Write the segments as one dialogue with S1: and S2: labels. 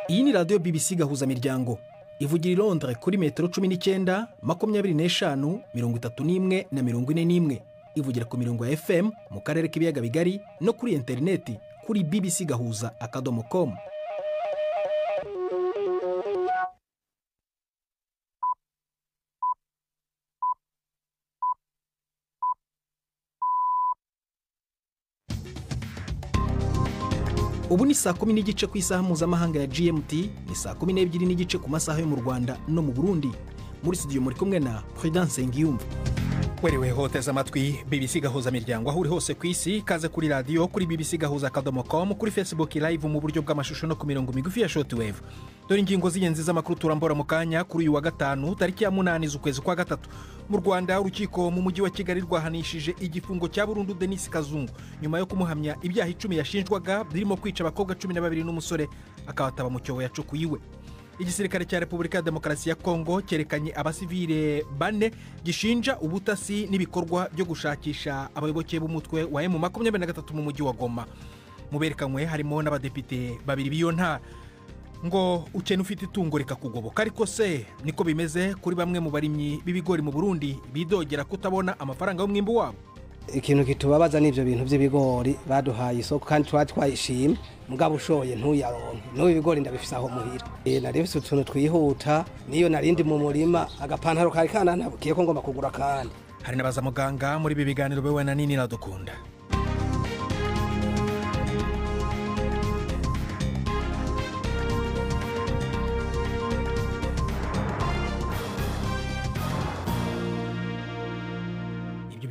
S1: Iyi ni radiyo BBC Gahuzamiryango ivugira i Londres kuri metero 19, 25, 31 na 41. Ivugira ku mirongo ya FM mu karere k'ibiyaga bigari no kuri interineti kuri bbcgahuza.com. Ubu ni saa 10:15 ku isaha mpuzamahanga ya GMT, ni saa 12:15 ku masaha yo mu Rwanda no mu Burundi. Muri studio muri kumwe na Prudence Ngiyumva. Werewe hoteza amatwi BBC Gahuzamiryango aho uri hose ku isi, kaze kuri radiyo kuri bbcgahuza.com, kuri Facebook live mu buryo bw'amashusho no ku mirongo migufi ya shortwave. Dore ingingo z'ingenzi z'amakuru turambora mu kanya kuri uyu wa gatanu tariki ya 8 z'ukwezi kwa gatatu. Mu Rwanda, urukiko mu mujyi wa Kigali rwahanishije igifungo cya burundu Denis Kazungu nyuma yo kumuhamya ibyaha 10 yashinjwaga birimo kwica abakobwa 12 n'umusore akabataba mu cyobo yacukuye iwe. Igisirikare cya Repubulika ya Demokarasi ya Kongo cyerekanye abasivile 4 gishinja ubutasi n'ibikorwa byo gushakisha abayoboke b'umutwe wa M23 mu mujyi wa Goma. Mu berekanywe harimo n'abadepite babiri b'iyo ntara. Ngo ukene ufite itungo rikakugoboka, ariko se niko bimeze kuri bamwe mu barimyi b'ibigori mu Burundi bidogera kutabona amafaranga y'umwimbu wabo.
S2: Ikintu kitubabaza n'ivyo bintu by'ibigori baduhaye isoko kandi twatwayishimye, mugabo ushoye ntuyaronke. N'ubu ibigori ndabifise aho muhira, narifise utuntu twihuta, niyo narindi mu murima agapantaro kari kanantabukiye ko ngomba kugura kandi.
S1: Hari n'abaza muganga muri ibi biganiro bewe na nini radukunda.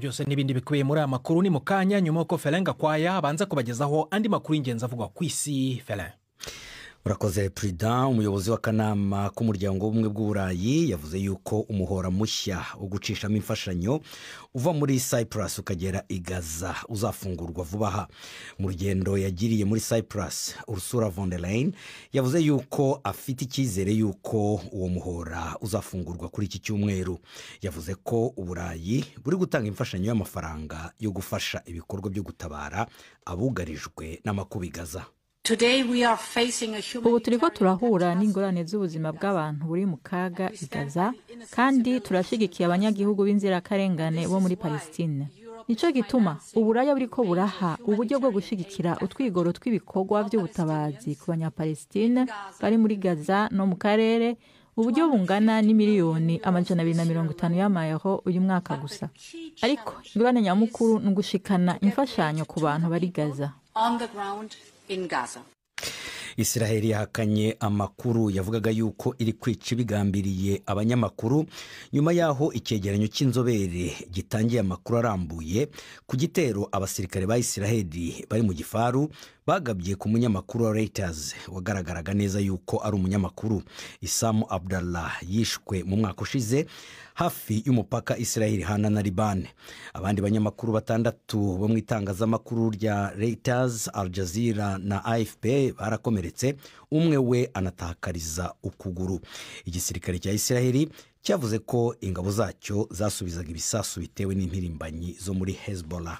S1: Byose n'ibindi bikubiye muri aya makuru ni mu kanya nyuma yuko Felin Gakwaya abanza kubagezaho andi makuru y'ingenzi avugwa ku isi. Felin.
S3: Urakoze Prudent. Umuyobozi w'akanama k'umuryango w'ubumwe bw'Uburayi yavuze yuko umuhora mushya wo gucishamo imfashanyo uva muri Cyprus ukagera i Gaza uzafungurwa vuba aha. Mu rugendo yagiriye muri Cyprus, Ursula von der Leyen yavuze yuko afite icyizere yuko uwo muhora uzafungurwa kuri iki cyumweru. Yavuze ko Uburayi buri gutanga imfashanyo y'amafaranga yo gufasha ibikorwa byo gutabara abugarijwe n'amakuba i Gaza.
S4: Ubu turiko turahura n'ingorane z'ubuzima bw'abantu buri mu kaga i Gaza, kandi turashyigikiye abanyagihugu b'inzirakarengane bo muri Palestine. Nico gituma Uburaya buriko buraha uburyo bwo gushyigikira utwigoro tw'ibikorwa by'ubutabazi ku banyapalestine bari muri Gaza no mu karere, uburyo bungana n'imiliyoni 250 y'amayero uyu mwaka gusa. Ariko ingorane nyamukuru ni ugushikana imfashanyo ku bantu bari Gaza.
S3: Israheli yahakanye amakuru yavugaga yuko iri kwica ibigambiriye abanyamakuru nyuma yaho icyegeranyo cy'inzobere gitangiye amakuru arambuye ku gitero abasirikare ba Israheli bari mu gifaru bagabye ku munyamakuru wa Reuters wagaragaraga neza yuko ari umunyamakuru. Isamu Abdallah yishwe mu mwaka ushize hafi y'umupaka Israheli hana na Liban. Abandi banyamakuru 6 bo mu itangazamakuru rya Reuters, Al Jazeera na AFP barakomeretse, umwe we anatakariza ukuguru. Igisirikare cya Israheli cyavuze ko ingabo zacyo zasubizaga ibisasu bitewe n'impirimbanyi zo muri Hezbollah.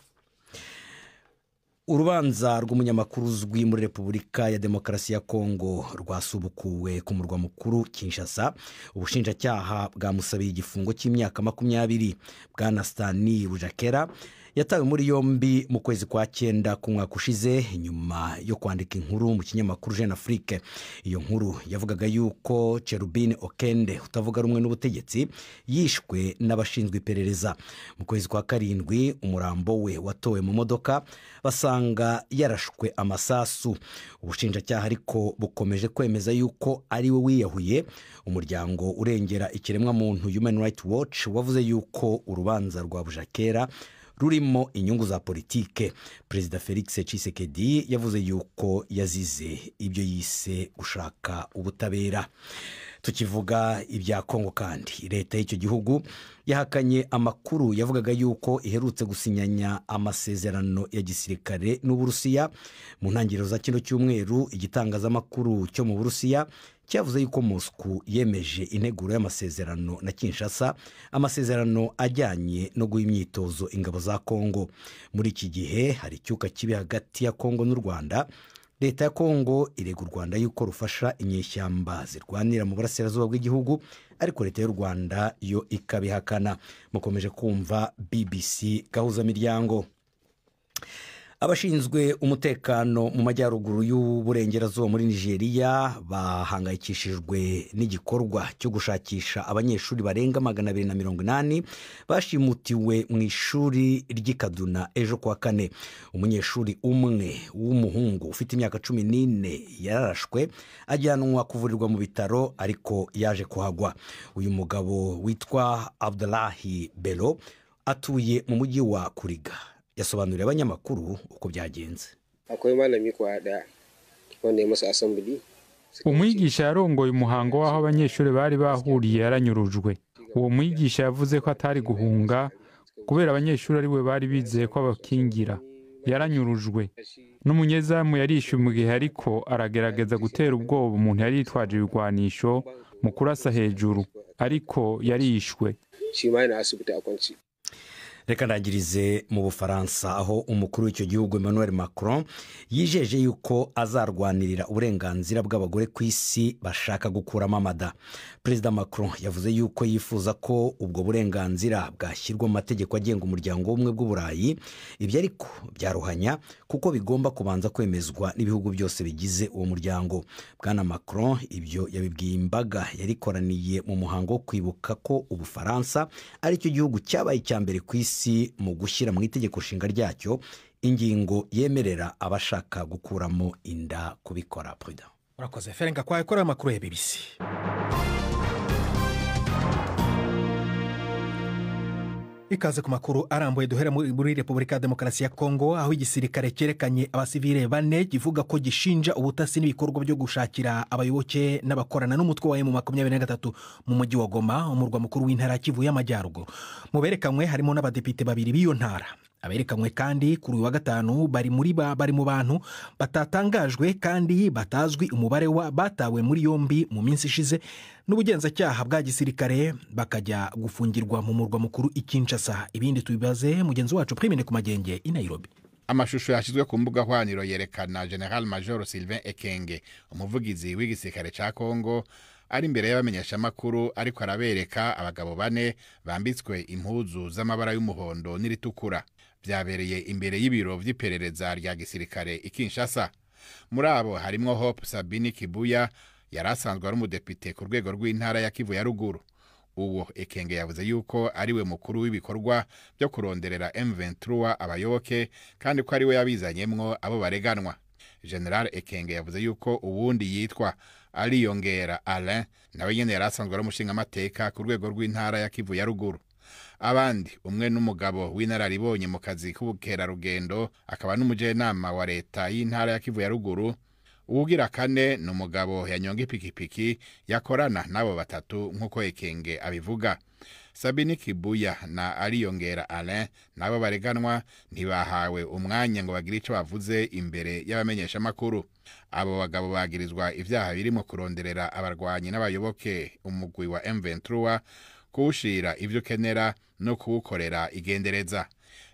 S3: Urubanza rw'umunyamakuru uzwi muri Repubulika ya Demokarasi ya Kongo rwasubukuwe ku murwa mukuru Kinshasa. Ubushinjacyaha bwamusabiye igifungo cy'imyaka 20. Bwana Stani Bujakera yatawe muri yombi mu kwezi kwa 9 ku mwaka ushize nyuma yo kwandika inkuru mu kinyamakuru Jeune Afrique. Iyo nkuru yavugaga yuko Cherubin Okende utavuga rumwe n'ubutegetsi yishwe n'abashinzwe iperereza. Mu kwezi kwa 7 umurambo we watowe mu modoka basanga yarashwe amasasu. Ubushinjacyaha ariko bukomeje kwemeza yuko ari we wiyahuye. Umuryango urengera ikiremwa muntu Human Rights Watch wavuze yuko urubanza rwa Bujakera rurimo inyungu za politike. Perezida Felix Tshisekedi yavuze yuko yazize ibyo yise gushaka ubutabera. Tukivuga ibya Kongo kandi, leta y'icyo gihugu yahakanye amakuru yavugaga yuko iherutse gusinyanya amasezerano ya gisirikare n'Uburusiya. Mu ntangiriro za kino cyumweru, igitangazamakuru cyo mu Burusiya cyavuze yuko Moscow yemeje integuro y'amasezerano na Kinshasa, amasezerano ajyanye no guha imyitozo ingabo za Kongo. Muri iki gihe hari icyuka kibi hagati ya Kongo n'u Rwanda Leta ya Kongo irega u Rwanda yuko rufasha inyeshyamba zirwanira mu burasirazuba bw'igihugu, ariko leta y'u Rwanda yo ikabihakana. Mukomeje kumva BBC Gahuzamiryango. Abashinzwe umutekano mu majyaruguru y'uburengerazuba muri Nigeria bahangayikishijwe n'igikorwa cyo gushakisha abanyeshuri barenga 280 bashimutiwe mu ishuri ry'i Kaduna ejo kuwa kane. Umunyeshuri umwe w'umuhungu ufite imyaka 14 yararashwe ajyanwa kuvurirwa mu bitaro, ariko yaje kuhagwa. Uyu mugabo witwa Abdullahi Bello atuye mu mujyi wa Kuriga. Yasobanuriye abanyamakuru uko byagenze.
S5: Umwigisha yarongoye umuhango w'aho abanyeshuri bari bahuriye yaranyurujwe. Uwo mwigisha yavuze ko atari guhunga kubera abanyeshuri ari we bari bizeye ko abakingira. Yaranyurujwe. N'umunyezamu yarishyuye mu gihe ariko aragerageza gutera ubwoba umuntu yari yitwaje ibigwanisho mu kurasa hejuru, ariko yarishwe.
S3: Reka ndangirize mu Bufaransa, aho umukuru w'icyo gihugu Emmanuel Macron yijeje yuko azarwanirira uburenganzira bw'abagore ku isi bashaka gukuramo amada. Perezida Macron yavuze yuko yifuza ko ubwo burenganzira bwashyirwa mu mategeko agenga umuryango w'ubumwe bw'Uburayi. Ibyo ariko byaruhanya kuko bigomba kubanza kwemezwa n'ibihugu byose bigize uwo muryango. Bwana Macron ibyo yabibwiye imbaga yarikoraniye mu muhango wo kwibuka ko Ubufaransa ari cyo gihugu cyabaye icya mbere ku isi mu gushyira mu itegeko nshinga ryacyo ingingo yemerera abashaka gukuramo inda kubikora. Prudent.
S1: Urakoze Ferenga kwa ikora amakuru ya BBC. Ikaze ku makuru arambuye. Duhera muri Repubulika ya Demokarasi ya Kongo, aho igisirikare cyerekanye abasivile bane kivuga ko gishinja ubutasi n'ibikorwa byo gushakira abayoboke n'abakorana n'umutwe wa M23 mu mujyi wa Goma, umurwa mukuru w'intara Kivu y'Amajyaruguru. Mu berekanywe harimo n'abadepite babiri b'iyo ntara. Aberekanywe kandi kuri uyu wa gatanu bari mu bantu batatangajwe kandi batazwi umubare wa batawe muri yombi mu minsi ishize n'ubugenzacyaha bwa gisirikare, bakajya gufungirwa mu murwa mukuru i Kinshasa. Ibindi tubibaze mugenzi wacu Primene ku Magenge i Nairobi.
S6: Amashusho yashyizwe ku mbuga hwaniro yerekana General Major Sylvain Ekenge, umuvugizi w'igisirikare ca Kongo, ari imbere y'abamenyeshamakuru ariko arabereka abagabo bane bambitswe impuzu z'amabara y'umuhondo n'iritukura. Byabereye imbere y'ibiro vy'iperereza rya gisirikare i Kinshasa. Muri abo harimwo Hope Sabini Kibuya, yari asanzwe ari umudepite ku rwego rw'intara ya Kivu ya ruguru. Uwo Ekenge yavuze yuko ariwe mukuru w'ibikorwa byo kuronderera M23 abayoboke, kandi ko ariwe yabizanyemwo abo bareganwa. General Ekenge yavuze yuko uwundi yitwa Aliyongera Alain nawe nyene yari asanzwe ari umushingamateka ku rwego rw'intara ya Kivu ya ruguru. Abandi umwe n'umugabo w'inararibonye mu kazi k'ubukerarugendo akaba n'umujenama wa leta y'intara ya Kivu ya ruguru. Uwugira kane ni umugabo yanyonga ipikipiki yakorana n'abo batatu nk'uko Ekenge abivuga. Sabini Kibuya na Aliyongera Alain nabo bareganwa ntibahawe umwanya ngo bagire ico bavuze imbere y'abamenyeshamakuru. Abo bagabo bagirizwa ivyaha birimo kuronderera abarwanyi n'abayoboke umugwi wa M23, kuwushira ivyo ukenera no kuwukorera igendereza.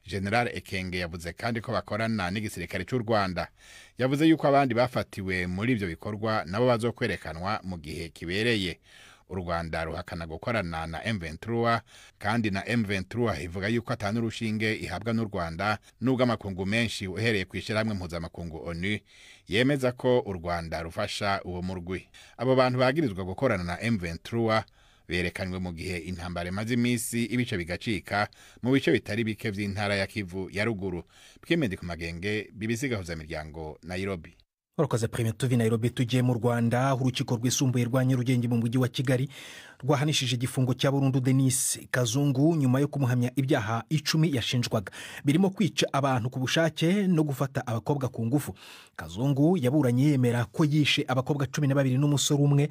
S6: General Ekenge yavuze kandi ko bakorana n'igisirikare cy'u Rwanda. Yavuze yuko abandi bafatiwe muri ivyo bikorwa nabo bazokwerekanwa mu gihe kibereye. U Rwanda ruhakana gukorana na M23, kandi na M23 ivuga yuko atanu urushinge ihabwa n'u Rwanda, nubwo amakungu menshi uhereye ku ishyirahamwe mpuzamakungu ONU yemeza ko u Rwanda rufasha uwo murwi. Abo bantu bagirizwa gukorana na M23 berekanywe mu gihe intambara imaze iminsi ibice bigacika mu bice bitari bike vy'intara ya Kivu ya ruguru. Twemende ku Magenge, BBC Gahuzamiryango, Nairobi.
S1: Urakoze Prime. Tuvi Nairobi tugiye mu Rwanda, urukiko rwisumbuye rwa Nyarugenge mu mujyi wa Kigali rwahanishije igifungo cya burundu Denis Kazungu nyuma yo kumuhamya ibyaha 10 yashinjwaga, birimo kwica abantu ku bushake no gufata abakobwa ku ngufu. Kazungu yaburanye yemera ko yishe abakobwa 12 n'umusore umwe,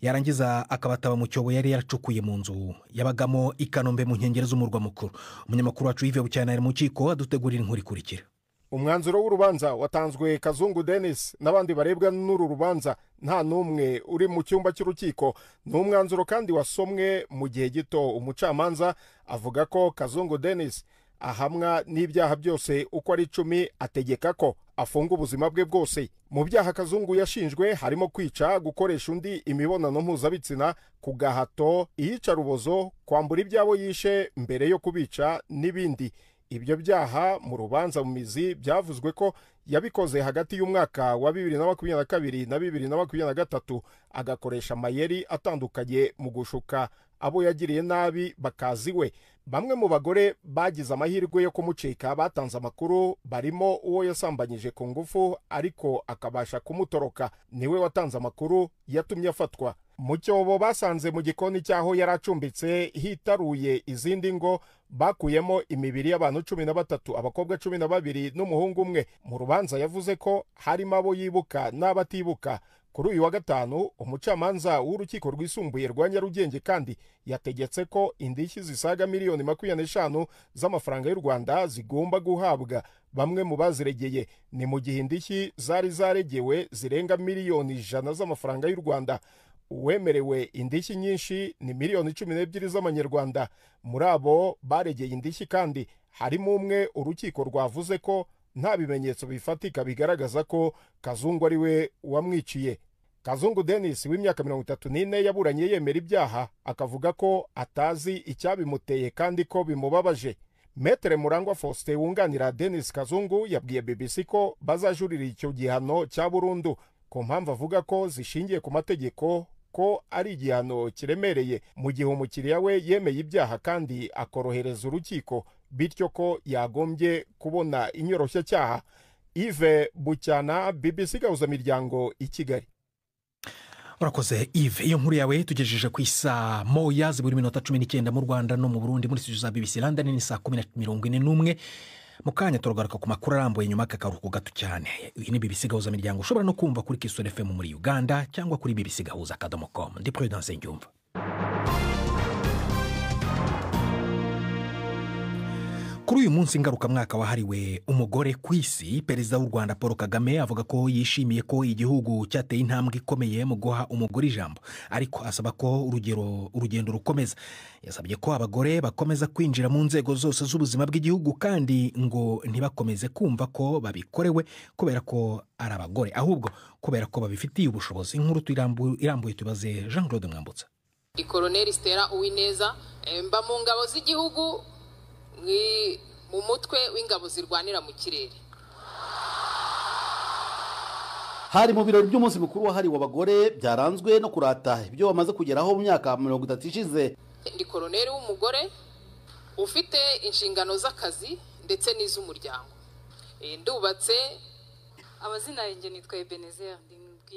S1: yarangiza akabataba mu cyobo yari yaracukuye mu nzu yabagamo i Kanombe mu nkengero z'umurwa mukuru. Umunyamakuru wacu Yves Bucyana ari mu rukiko adutegurira inkuru ikurikira.
S7: Umwanzuro w'urubanza watanzwe Kazungu Denis n'abandi barebwa n'uru rubanza nta n'umwe uri mu cyumba cy'urukiko. Ni umwanzuro kandi wasomwe mu gihe gito. Umucamanza avuga ko Kazungu Denis Ahamwa n'ibyaha byose uko ari 10, ategeka ko afunga ubuzima bwe bwose. Mu byaha Kazungu yashinjwe harimo kwica, gukoresha undi imibonano mpuzabitsina ku gahato, iyicarubozo, kwambura ibyabo yishe mbere yo kubica n'ibindi. Ibyo byaha mu rubanza mu mizi byavuzwe ko yabikoze hagati y'umwaka wa 2022 na 2023, agakoresha amayeri atandukanye mu gushuka abo yagiriye nabi bakaziwe. Bamwe mu bagore bagize amahirwe yo kumucika batanze amakuru, barimo uwo yasambanyije ku ngufu ariko akabasha kumutoroka, niwe watanze amakuru yatumye afatwa. Mu cyobo basanze mu gikoni cyaho yari acumbitse hitaruye izindi ngo bakuyemo imibiri y'abantu 13, abakobwa 12 n'umuhungu umwe. Mu rubanza yavuze ko harimo abo yibuka n'abatibuka. Kuri uyu wa gatanu umucamanza w'urukiko rwisumbuye rwa Nyarugenge kandi yategetse ko indishyi zisaga miliyoni 25 z'amafaranga y'u Rwanda zigomba guhabwa bamwe mu baziregeye. Ni mu gihe indishyi zari zaregewe zirenga miliyoni 100 z'amafaranga y'u Rwanda. Uwemerewe indishyi nyinshi ni miliyoni 12 z'amanyarwanda. Muri abo baregeye indishyi kandi harimo umwe urukiko rwavuze ko nta bimenyetso bifatika bigaragaza ko Kazungu ari we wamwiciye. Kazungu Denis w'imyaka 34 yaburanye yemera ibyaha, akavuga ko atazi icyabimuteye kandi ko bimubabaje. Maître Murangwa Faustin wunganira Denis Kazungu yabwiye BBC ko bazajurira icyo gihano cya burundu ku mpamvu avuga ko zishingiye ku mategeko, ko ari igihano kiremereye mu gihe umukiriya we yemeye ibyaha kandi akorohereza urukiko, bityo ko yagombye kubona inyoroshyacyaha. Yves Bucyana, BBC Gahuzamiryango i Kigali.
S1: Urakoze Yves, iyo nkuru yawe tugejeje ku isaa 1 zibura iminota 19 mu Rwanda no mu Burundi. Muri studio za BBC London ni saa 10:41. Mu kanya turagaruka ku makuru arambuye nyuma y'akaruhuko gato cyane. Iyi ni BBC Gahuzamiryango, ushobora no kumva kuri Kisoro FM muri Uganda cyangwa kuri bbcgahuza.com. Ndi Prudence Ngyumva. Kuri uyu munsi ngarukamwaka wahariwe umugore ku isi, Perezida w'u Rwanda Paul Kagame avuga ko yishimiye ko igihugu cyateye intambwe ikomeye mu guha umugore ijambo, ariko asaba ko urugendo rukomeza. Yasabye ko abagore bakomeza kwinjira mu nzego zose z'ubuzima bw'igihugu kandi ngo ntibakomeze kumva ko babikorewe kubera ko ari abagore, ahubwo kubera ko babifitiye ubushobozi. Inkuru irambuye tubaze Jean Claude Mwambutsa.
S8: Colonel Stella Uwineza, mba mu ngabo z'igihugu mu mutwe w'ingabo zirwanira mu kirere.
S9: Hari mu birori by'umunsi mukuru wahariwe abagore byaranzwe no kurata ibyo bamaze kugeraho mu myaka 30 ishize.
S8: Ndi koroneri w'umugore ufite inshingano z'akazi ndetse n'iz'umuryango. Ndubatse.
S10: Amazina yanjye nitwa Ebenezer.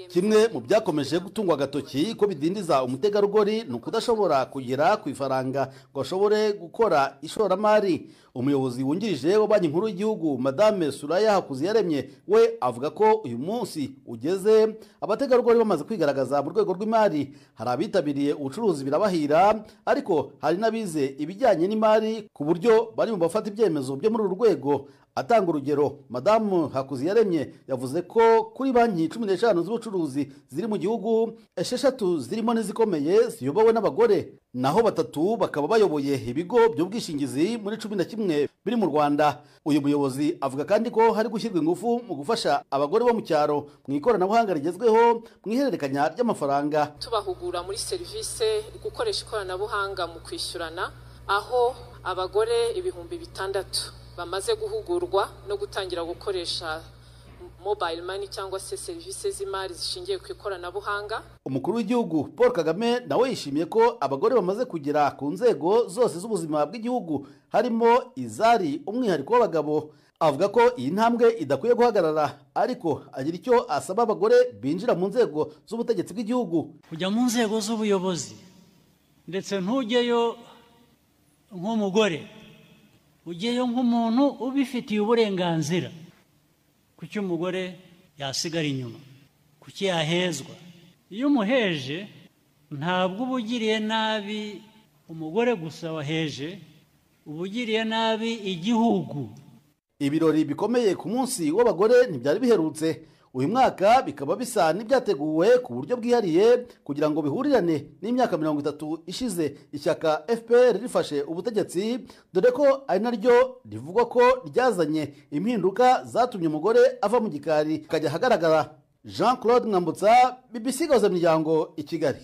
S9: Kimwe mu byakomeje gutungwa agatoki ko bidindiza umutegarugori ni ukudashobora kugera ku ifaranga ngo ashobore gukora ishoramari. Umuyobozi wungirije wa Banki Nkuru y'Igihugu Madame Suraya Hakuziyaremye we avuga ko uyu munsi ugeze abategarugori bamaze kwigaragaza mu rwego rw'imari. Hari abitabiriye ubucuruzi birabahira, ariko hari n'abize ibijyanye n'imari ku buryo bari mu bafata ibyemezo byo muri uru rwego. Atanga urugero, Madamu Hakuziyaremye yavuze ko kuri banki 15 z'ubucuruzi ziri mu gihugu, 6 zirimo n'izikomeye ziyobowe n'abagore, naho 3 bakaba bayoboye ibigo by'ubwishingizi muri 11 biri mu Rwanda. Uyu muyobozi avuga kandi ko hari gushyirwa ingufu mu gufasha abagore bo mu cyaro mu ikoranabuhanga rigezweho mu ihererekanya ry'amafaranga.
S8: Tubahugura muri serivisi gukoresha ikoranabuhanga mu kwishyurana, aho abagore 6000 bamaze guhugurwa no gutangira gukoresha mobile money cyangwa se serivisi z'imari zishingiye ku ikoranabuhanga.
S9: Umukuru w'igihugu Paul Kagame nawe yishimiye ko abagore bamaze kugera ku nzego zose z'ubuzima bw'igihugu, harimo izari umwihariko w'abagabo. Avuga ko iyi ntambwe idakwiye guhagarara, ariko agira icyo asaba abagore binjira mu nzego z'ubutegetsi bw'igihugu.
S11: Kujya mu nzego z'ubuyobozi ndetse ntujyeyo nk'umugore, ugeyo nk'umuntu ubifitiye uburenganzira. Kuki umugore yasigara inyuma? Kuki yahezwa? Iyo umuheje ntabwo uba ugiriye nabi umugore gusa waheje, uba ugiriye nabi igihugu.
S9: Ibirori bikomeye ku munsi w'abagore ntibyari biherutse. Uyu mwaka bikaba bisa n'ibyateguwe ku buryo bwihariye kugira ngo bihurirane n'imyaka 30 ishize ishyaka FPR rifashe ubutegetsi, dore ko ari naryo rivugwa ko ryazanye impinduka zatumye umugore ava mu gikari akajya ahagaragara. Jean Claude Mwambutsa, BBC Gahuzamiryango i Kigali.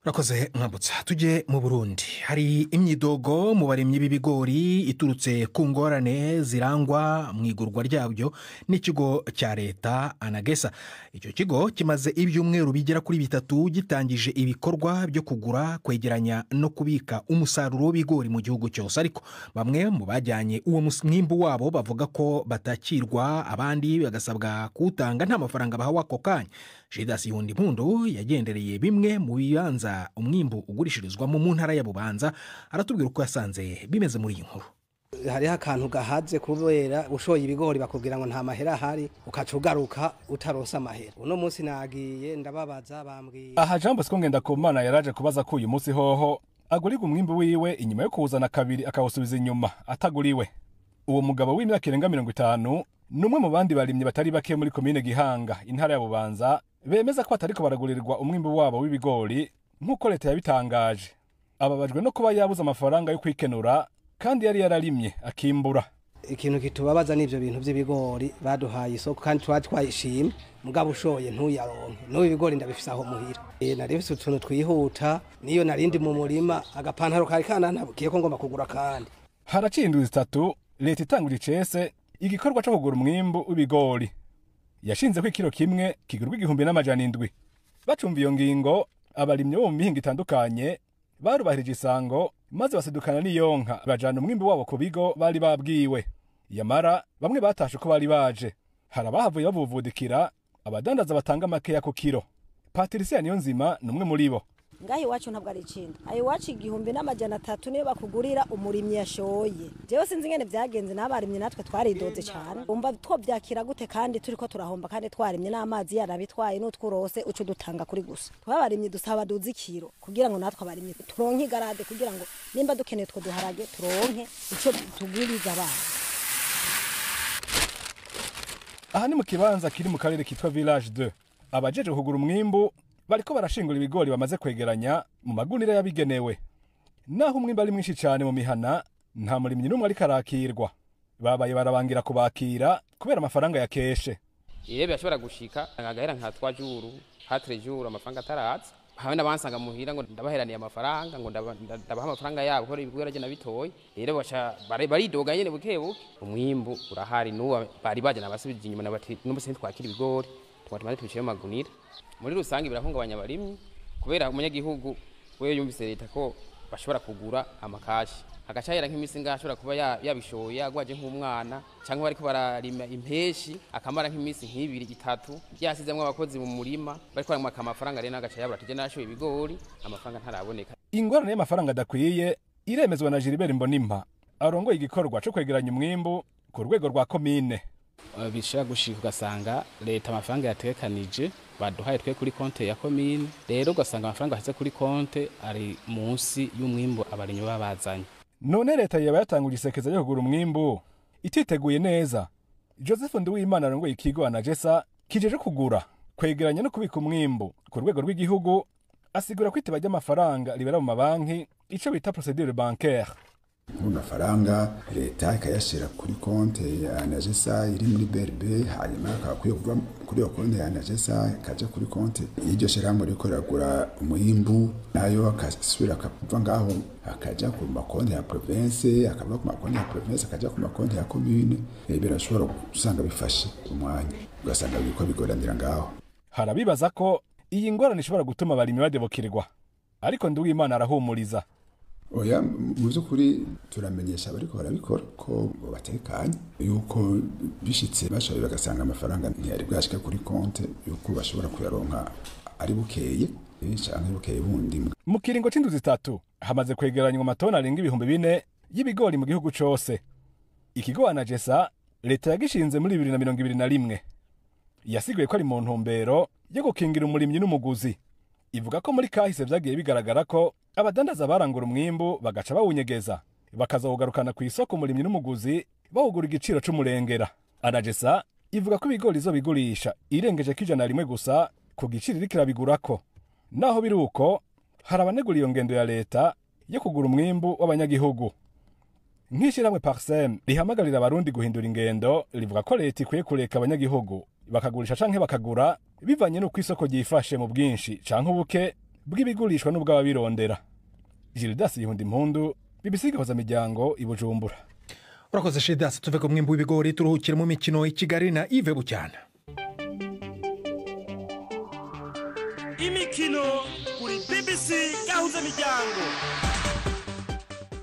S1: Urakoze Mwambutsa. Tujye mu Burundi. Hari imyidogo mu barimyi b'ibigori iturutse ku ngorane zirangwa mu igurwa ryabyo n'ikigo cya leta Anagesa. Icyo kigo kimaze ibyumweru bigera kuri 3 gitangije ibikorwa byo kugura, kwegeranya no kubika umusaruro w'ibigori mu gihugu cyose, ariko bamwe mu bajyanye uwo mwimbu wabo bavuga ko batakirwa, abandi bagasabwa kuwutanga nta mafaranga bahawe ako kanya. Judas Impundu yagendereye bimwe mu bibanza umwimbu ugurishirizwamo mu ntara ya Bubanza, aratubwira uko yasanze bimeze muri iyi nkuru.
S2: Hariho akantu gahaze kubera ushoye ibigori bakubwira ngo nta mahera ahari, ukaca ugaruka utaronsa amahera. Uno munsi nagiye ndababaza bambwiye.
S12: Aha Jean Bosco Ngendakumana yaraje kubaza ko uyu munsi hoho agurirwa umwimbu wiwe inyuma yo kuwuzana kabiri akawusubiza inyuma ataguriwe. Uwo mugabo w'imyaka irenga 50 ni umwe mu bandi barimyi batari bake muri komine Gihanga, intara ya Bubanza, bemeza ko batariko baragurirwa umwimbu wabo w'ibigori nk'uko leta yabitangaje. Ababajwe no kuba yabuze amafaranga yo kwikenura kandi yari yararimye akimbura.
S2: Ikintu kitubabaza n'ivyo bintu by'ibigori baduhaye isoko kandi twayishimye, mugabo ushoye ntuyaronke. N'ubu ibigori ndabifise aho muhira. Nari mfise utuntu twihuta, niyo narindi mu murima agapantaro kari kanantabukiye ko ngomba kugura kandi.
S12: Haraciye indwi 3 leta itangura icese igikorwa co kugura umwimbu w'ibigori. Yashinze ko ikiro kimwe kigurwa 1700. Bacumva iyo ngingo, abarimyi bo mu mihingo itandukanye barubahirije isango maze basidukana n'iyonka bajana umwimbu wabo ku bigo bari babwiwe. Yamara bamwe batashe uko bari baje, hari abahavuye babuvudikira abadandaza batanga makeya ku kiro. Patricia Niyonzima ni umwe muri bo.
S13: Ngaho iwacu ntabwo ari ikintu, ayo iwacu 1300 niyo bakugurira umurimyi yashoye. Jewe sinzi ingene byagenze, n'abarimyi natwe twaridoze cyane. Umva twobyakira gute kandi turiko turahomba kandi twarimye n'amazi yarabitwaye n'utwurose uco dutanga kuri gusa. Twabarimyi dusaba duze ikiro kugira ngo natwe abarimyi turonke igarade, kugira ngo nimba dukeneye two duharage turonke ico tugwiriza abana.
S12: Aha ni mu kibanza kiri mu karere kitwa Village 2. Abajeje kugura umwimbu bariko barashingura ibigori bamaze kwegeranya mu magunira yabigenewe. Naho umwimbu ari mwinshi cyane mu mihana, nta murimyi n'umwe ariko arakirwa. Babaye barabangira kubakira kubera amafaranga yakeshe.
S14: Iyo birashobora gushika agahera nka 3 jours, 4 jours amafaranga ataratse. Hamwe n'abansanga muhira ngo ndabaheraniye amafaranga, ngo ndabaha amafaranga yabo ko ibigori agena bitoye. Rero baca baridoga nyene buke buke. Umwimbu urahari n'uwa bari baje nabasubije inyuma nabati n'umuse twakira ibigori twatumaze tubishire mu magunira. Muri rusange birahungabanya abarimyi kubera umunyagihugu we yumvise leta ko bashobora kugura amakashi agacahera nk'imisi ngashobora kuba yabishoye yagwaje nk'umwana cyangwa bariko bararima impeshi akamara nk'imisi nk'ibiri itatu yasizemwe abakozi mu murima bariko baramwaka amafaranga, rero agaca yabura tuje nashoye ibigori amafaranga ntaraboneka.
S12: Ingorane y'amafaranga adakwiye iremezwa na Gilbert Mbonimpa arongoye igikorwa cyo kwegeranya umwimbu ku rwego rwa komine.
S15: Bishobora gushika ugasanga leta amafaranga yatekanije baduhaye twe kuri konte ya komine, rero ugasanga amafaranga ashyize kuri konte ari munsi y'umwimbu abarimyi babazanye.
S12: None leta yaba yatanguje isekeza ryo kugura umwimbu ititeguye neza. Joseph Nduwimana arongoye ikigo Anagesa kijeje kugura, kwegeranya no kubika umwimbu ku rwego rw'igihugu, asigura ko iteba ry'amafaranga ribera mu mabanki, ico bita procédure bancaire.
S16: Amafaranga leta ikayashyira kuri konte ya Anagesa iri muri BRB, hanyuma akakwiye kuva kuri iyo konte ya Anagesa ikaja kuri konte y'iryo shyirahamwe riko riragura umwimbu, nayo akasubira akava ngaho akaja ku makonte ya province, akava ku makonte ya province akaja ku makonte ya commune. Birashobora gusanga bifashe umwanya ugasanga biriko bigoranira ngaho.
S12: Harabibaza ko iyi ngorane ishobora gutuma abarimyi badebukirwa, ariko Nduwimana arahumuriza.
S16: Oya, mu by'ukuri turamenyesha abariko barabikora ko batekanye, yuko bishitse bashoboye bagasanga amafaranga ntiyari bwashike kuri konte, yuko bashobora kuyaronka ari bukeye canke bukeye bundi.
S12: Mu kiringo c'indwi 3 hamaze kwegeranywa amatoni arenga 4000 y'ibigori mu gihugu cose. Ikigo Anagesa leta yagishinze muri 2021 yasiguye ko ari mu ntumbero yo gukingira umurimyi n'umuguzi. Ivuga ko muri kahise vyagiye bigaragara ko abadandaza barangura umwimbu bagaca bawunyegeza bakazawugarukana ku isoko umurimyi n'umuguzi bawugura igiciro c'umurengera. Anagesa Ivuga ko ibigori izobigurisha irengeje ko 100 gusa ku giciro iriko irabigurako. Naho biri uko, hari abanegura iyo ngendo ya leta yo kugura umwimbu w'abanyagihugu. Nk'ishirahamwe Parsem rihamagarira abarundi guhindura ingendo, rivuga ko leta ikwiye kureka abanyagihugu bakagurisha canke bakagura bivanye n'uko isoko ryifashe mu bwinshi canke ubuke bw'ibigurishwa n'ubw'ababirondera. Gildas Yihunda Impundu, BBC Gahuza Miryango, i Bujumbura.
S1: Urakoze Gildas. Tuve ku mwimbu w'ibigori turuhukire mu mikino i Kigali na Yves Bucyana.
S17: Imikino kuri BBC Gahuza Miryango.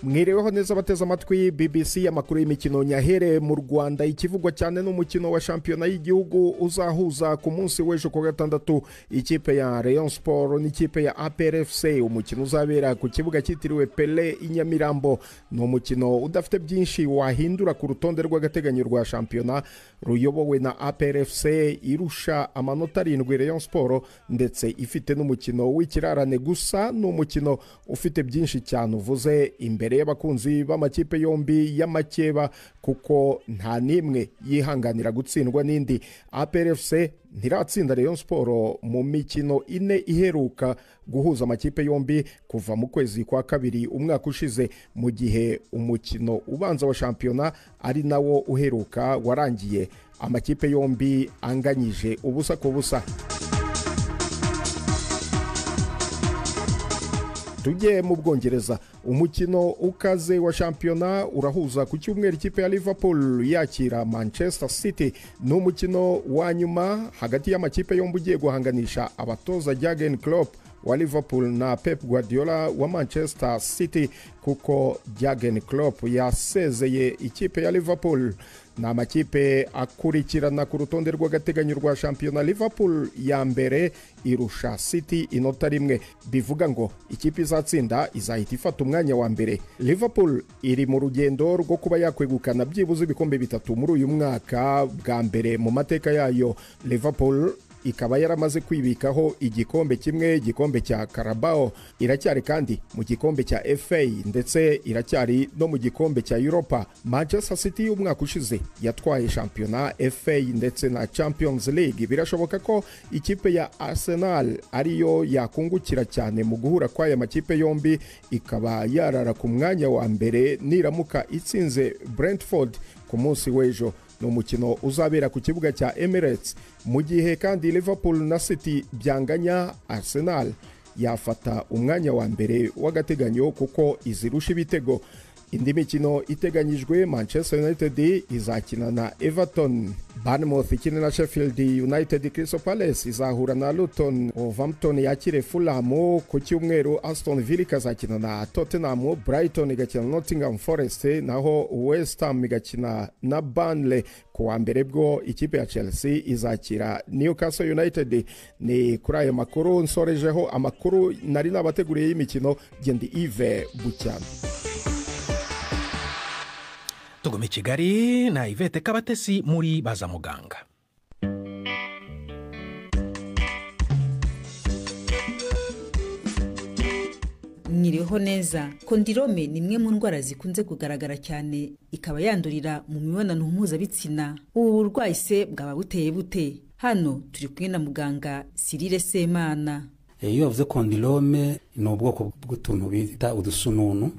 S7: Mwiriweho neza abateze amatwi BBC. Amakuru y'imikino nyahere mu Rwanda. Ikivugwa cyane n'umukino wa shampiyona y'igihugu uzahuza ku munsi w'ejo ku gatandatu ikipe ya Rayon Sport n'ikipe ya APR FC, umukino uzabera ku kibuga cyitiriwe Pele i Nyamirambo. Ni umukino udafite byinshi wahindura ku rutonde rw'agateganyo rwa shampiyona ruyobowe na APR FC irusha amanota 7 Rayon Sport, ndetse ifite n'umukino w'ikirarane. Gusa ni umukino ufite byinshi cyane uvuze imbere y'abakunzi b'amakipe yombi y'amakeba, kuko nta nimwe yihanganira gutsindwa n'indi. APR FC ntiratsinda Rayon Sport mu mikino 4 iheruka guhuza amakipe yombi kuva mu kwezi kwa 2 umwaka ushize, mu gihe umukino ubanza wa shampiyona ari nawo uheruka warangiye amakipe yombi anganyije 0-0. Tujye mu Bwongereza. Umukino ukaze wa shampiyona urahuza ku cyumweru ikipe ya Liverpool yakira Manchester City. Ni umukino wa nyuma hagati y'amakipe yombi ugiye guhanganisha abatoza Jurgen Klopp wa Liverpool na Pep Guardiola wa Manchester City, kuko Jurgen Klopp yasezeye ikipe ya Liverpool. Ni amakipe akurikirana ku rutonde rw'agateganyo rwa shampiyona. Liverpool ya mbere irusha City inota 1, bivuga ngo ikipe izatsinda izahita ifata umwanya wa mbere. Liverpool iri mu rugendo rwo kuba yakwegukana byibuze ibikombe 3 muri uyu mwaka bwa mbere mu mateka yayo. Liverpool ikaba yaramaze kwibikaho igikombe kimwe, igikombe cya Carabao. Iracyari kandi mu gikombe cya FA ndetse iracyari no mu gikombe cya Europa. Manchester City umwaka ushize yatwaye shampiyona, FA ndetse na Champions League. Birashoboka ko ikipe ya Arsenal ariyo yakungukira cyane mu guhura kw'aya makipe yombi, ikaba yarara ku mwanya wa mbere niramuka itsinze Brentford ku munsi w'ejo. Ni umukino uzabera ku kibuga cya Emirates. Mu gihe kandi Liverpool na City byanganya, Arsenal yafata umwanya wa mbere w'agateganyo kuko izirusha ibitego. Indi mikino iteganyijwe, Manchester United izakina na Everton, Bournemouth ikina na Sheffield United, Crystal Palace izahura na Luton, Wolverhampton yakire Fulham ku cyumweru, Aston Villa ikazakina na Tottenham, Brighton igakina na Nottingham Forest, naho West Ham igakina na Burnley. Ku wa mbere bwo ikipe ya Chelsea izakira Newcastle United. Ni kuri ayo makuru nsorejeho amakuru nari nabateguriye y'imikino. Gendi Yves Bucyana.
S1: Tugume Kigali na Yvette Kabatesi muri Baza Muganga.
S18: Mwiriho neza. Kondirome ni imwe mu ndwara zikunze kugaragara cyane, ikaba yandurira mu mibonano mpuzabitsina. Ubu burwayi se bwaba buteye bute? Hano turi kumwe na muganga Cyril Semana.
S19: Iyo bavuze kondirome ni ubwoko bw'utuntu bita udusununu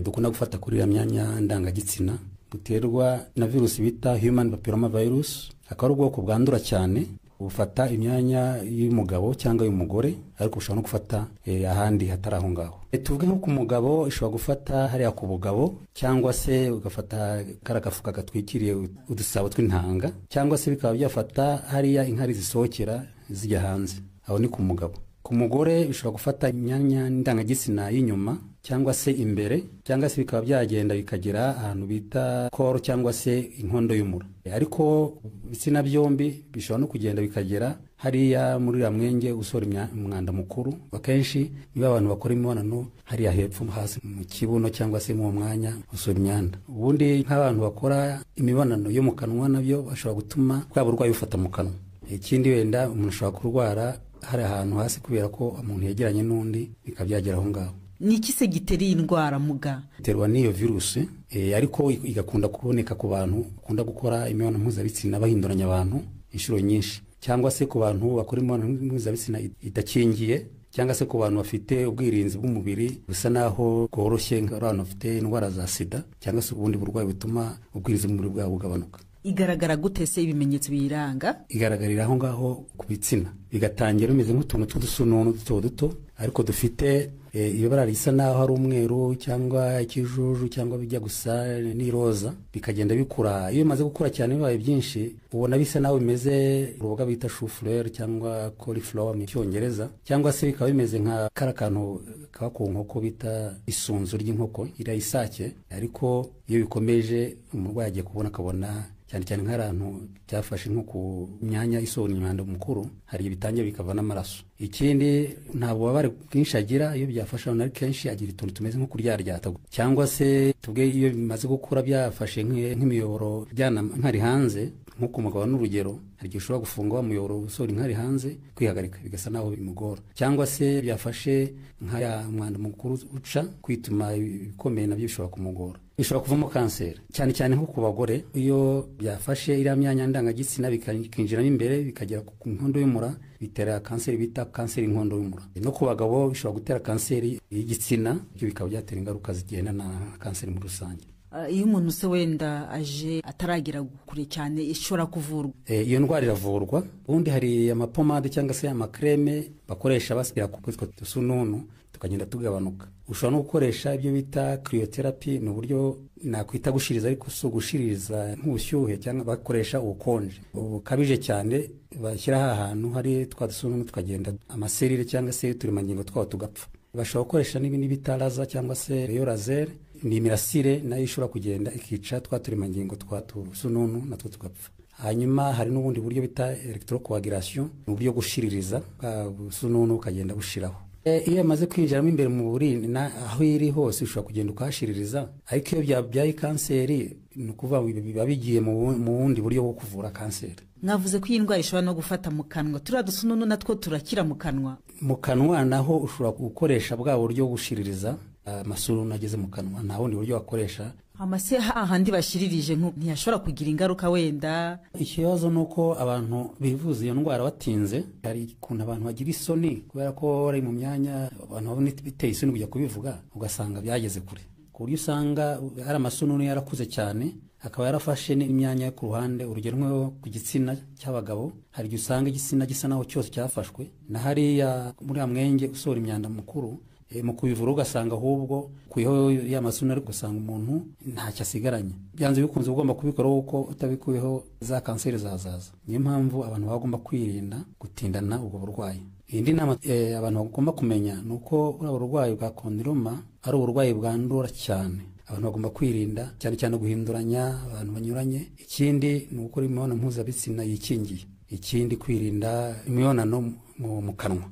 S19: dukunda gufata kuri ya myanya ndangagitsina, buterwa na virusi bita human papilloma virus. Akaba ari ubwoko bwandura cyane, bufata imyanya y'umugabo cyangwa y'umugore, ariko bushobora no gufata ahandi hatari aho ngaho. Tuvuge nko ku mugabo ishobora gufata hariya ku bugabo, cyangwa se ugafata kara gafuka gatwikiriye udusabo tw'intanga, cyangwa se bikaba byafata hariya inkari zisohokera zijya hanze. Aho ni ku mugabo. Ku mugore bishobora gufata imyanya ndangagitsina y'inyuma cyangwa se imbere, cyangwa se bikaba byagenda bikagera ahantu bita koro cyangwa se inkondo y'umura. Ariko ibitsina byombi bishobora no kugenda bikagera hariya muri uriya mwenge usohora umwanda mukuru. Akenshi niba abantu bakora imibonano hariya hepfo hasi mu kibuno cyangwa se mu mwanya usohora imyanda. Ubundi nk'abantu bakora imibonano yo mu kanwa nabyo bashobora gutuma bwa burwayi bufata mu kanwa. Ikindi wenda umuntu ashobora kurwara hari ahantu hasi kubera ko umuntu yegeranye n'undi bikaba byagera aho ngaho.
S18: Ni iki se gitera iyi ndwara muga?
S19: Iterwa n'iyo virusi, ariko igakunda kuboneka ku bantu bakunda gukora imibonano mpuzabitsina bahinduranya abantu inshuro nyinshi, cyangwa se ku bantu bakora imibonano mpuzabitsina idakingiye, cyangwa se ku bantu bafite ubwirinzi bw'umubiri busa naho bworoshye, nk'abantu bafite indwara za sida cyangwa se ubundi burwayi butuma ubwirinzi bw'umubiri bwabo bugabanuka.
S18: Igaragara gute se, ibimenyetso biyiranga?
S19: Igaragarira aho ngaho ku bitsina, bigatangira bimeze nk'utuntu tw'udusununu duto duto, ariko dufite ibara risa naho ari umweru cyangwa ikijuju cyangwa bijya gusa n'iroza, bikagenda bikura. Iyo bimaze gukura cyane bibaye byinshi, ubona bisa naho bimeze uruboga bita chou-fleur cyangwa cauliflower mu Cyongereza, cyangwa se bikaba bimeze nka kara kantu kaba ku nkoko bita isunzu ry'inkoko, iriya isake. Ariko iyo bikomeje, umurwayi agiye kubona akabona cyane cyane nk'ahantu byafashe nko ku myanya isohora imyanda mukuru, hari ibitangira bikava n'amaraso. Ikindi, nta bubabare bwinshi agira iyo byafashe ahantu, ari kenshi agira utuntu tumeze nko kuryaryata, cyangwa se tubwe iyo bimaze gukura byafashe nk'imiyoboro ijyana inkari hanze, nko ku mugabo n'urugero, hari igihe ushobora gufunga wa muyoboro usohora inkari hanze, kwihagarika bigasa naho bimugora, cyangwa se byafashe nka ya mwanda mukuru uca, kwituma ibikomeye nabyo bishobora kumugora. Bishobora kuvamo kanseri, cyane cyane nko ku bagore, iyo byafashe iriya myanya ndangagitsina bikinjiramo imbere bikagera ku nkondo y'umura, bitera kanseri bita kanseri y'inkondo y'umura. No ku bagabo bishobora gutera kanseri y'igitsina, ibyo bikaba byatera ingaruka zigenda na kanseri muri rusange.
S18: Iyo umuntu se wenda aje ataragera kure cyane, ishobora kuvurwa?
S19: Iyo ndwara iravurwa. Ubundi hari amapomade cyangwa se amakreme bakoresha bashyira ku twitwa dusununu, tukagenda tugabanuka. Ushobora no gukoresha ibyo bita cryotherapy, ni uburyo nakwita gushiriza, ariko si ugushiriza nk'ubushyuhe, cyangwa bakoresha ubukonje bukabije cyane, bashyira ahantu hari twa dusununu, tukagenda amaserire cyangwa se uturemangingo twawo tugapfa. Bashobora gukoresha n'ibindi bita laser cyangwa se rayon laser, ni imirasire nayo ishobora kugenda ikica twa turemangingo twa tusununu, natwo tugapfa. Hanyuma hari n'ubundi buryo bita électrocoagulation, ni uburyo gushiririza bwa busununu bukagenda bushiraho. Iyo yamaze kwinjiramo imbere mu buriri, aho iri hose ushobora kugenda ukahashiririza, ariko iyo byabyaye kanseri, ni ukuvuga ngo biba bigiye mu bundi buryo bwo kuvura kanseri.
S18: Mwavuze ko iyi ndwara ishobora no gufata mu kanwa. Turiya dusununu natwo turakira mu kanwa?
S19: Mu kanwa naho ushobora gukoresha bwa buryo bwo gushiririza amasununu ageze mu kanwa, nta bundi buryo wakoresha.
S18: Amase hahandi bashiririje ntiyashobora kugira ingaruka wenda?
S19: Ikibazo ni uko abantu bivuza iyo ndwara batinze. Hari ukuntu abantu bagira isoni kubera ko bari mu myanya abantu babona biteye isoni kujya kubivuga, ugasanga byageze kure, ku buryo usanga hari amasununu yarakuze cyane, akaba yarafashe n'imyanya yo ku ruhande. Urugero nko ku gitsina cy'abagabo, hari igihe usanga igitsina gisa naho cyose cyafashwe, na hariya muri ya mwenge usohora imyanda mukuru. Mu kubivura ugasanga ahubwo kuyeho ya masuna, ariko ugasanga umuntu ntacyo asigaranye. Byanze bikunze ugomba kubikora, kuko utabikuyeho za kanseri zazaza. Niyo mpamvu abantu bagomba kwirinda gutindana ubwo burwayi. Indi nama abantu bagomba kumenya ni uko buriya burwayi bwa condyloma ari uburwayi bwandura cyane. Abantu bagomba kwirinda cyane cyane guhinduranya abantu banyuranye. Ikindi ni ugukora imibonano mpuzabitsina yikingiye. Ikindi, kwirinda imibonano mu kanwa.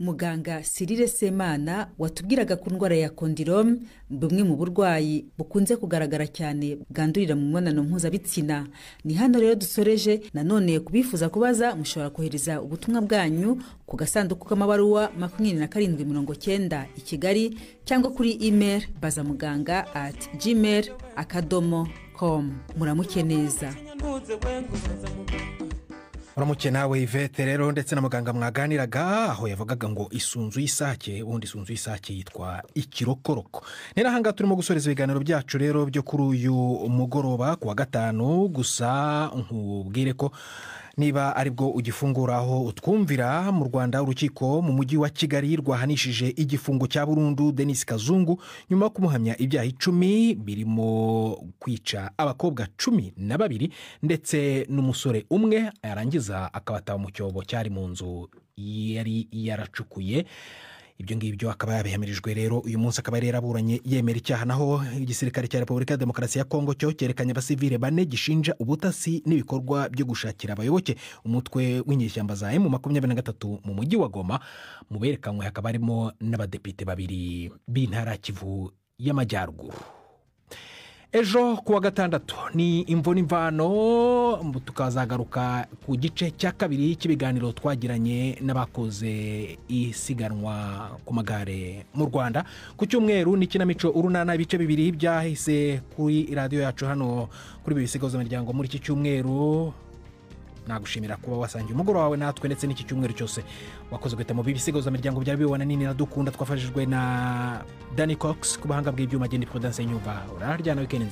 S18: Muganga Cyrille Semana watubwiraga ku ndwara ya condylome, bumwe mu burwayi bukunze kugaragara cyane bwandurira mu mibonano mpuzabitsina. Ni hano rero dusoreje. Nanone kubifuza kubaza, mushobora kohereza ubutumwa bwanyu ku gasanduku k'amabaruwa 2790 i Kigali, cyangwa kuri email bazamuganga@gmail.com. Muramuke neza.
S1: Uramuke nawe Yvette rero, ndetse na muganga mwaganiraga, aho yavugaga ngo isunzu y'isake, ubundi isunzu y'isake yitwa ikirokoroko. Ni ahangaha turimo gusoreza ibiganiro byacu rero byo kuri uyu mugoroba ku wa gatanu. Gusa nkubwire ko niba aribwo ugifungura aho utwumvira, mu Rwanda urukiko mu mujyi wa Kigali rwahanishije igifungo cya burundu Denis Kazungu nyuma yo kumuhamya ibyaha 10 birimo kwica abakobwa 12 ndetse n'umusore umwe, yarangiza akabataba mu cyobo cyari mu nzu yari yaracukuye. Ibyo ngibyo akaba yabihamirijwe rero uyu munsi, akaba yari yaraburanye yemera icyaha. Naho igisirikare cya Repubulika ya Demokarasi ya Kongo cyo cyerekanye abasivile bane gishinja ubutasi n'ibikorwa byo gushakira abayoboke umutwe w'inyeshyamba za M23 mu mujyi wa Goma. Mu berekanywe hakaba harimo n'abadepite babiri b'intara Kivu y'Amajyaruguru. Ejo kuwa gatandatu ni imvo n'imvano, tukazagaruka ku gice cya kabiri cy'ibiganiro twagiranye n'abakoze isiganwa ku magare mu Rwanda. Ku cyumweru ni ikinamico Urunana, ibice bibiri byahise kuri radiyo yacu hano kuri BBC Gahuzamiryango muri iki cyumweru. Nagushimira kuba wasangiye umugoroba wawe natwe ndetse n'iki cyumweru cyose wakoze guhita mu BBC Gahuzamiryango. Byari bibona nini na dukunda, twafashijwe na Danny Cox ku buhanga bw'ibyuma. Genda Prudence Nyumva, uraryana, weekend nziza.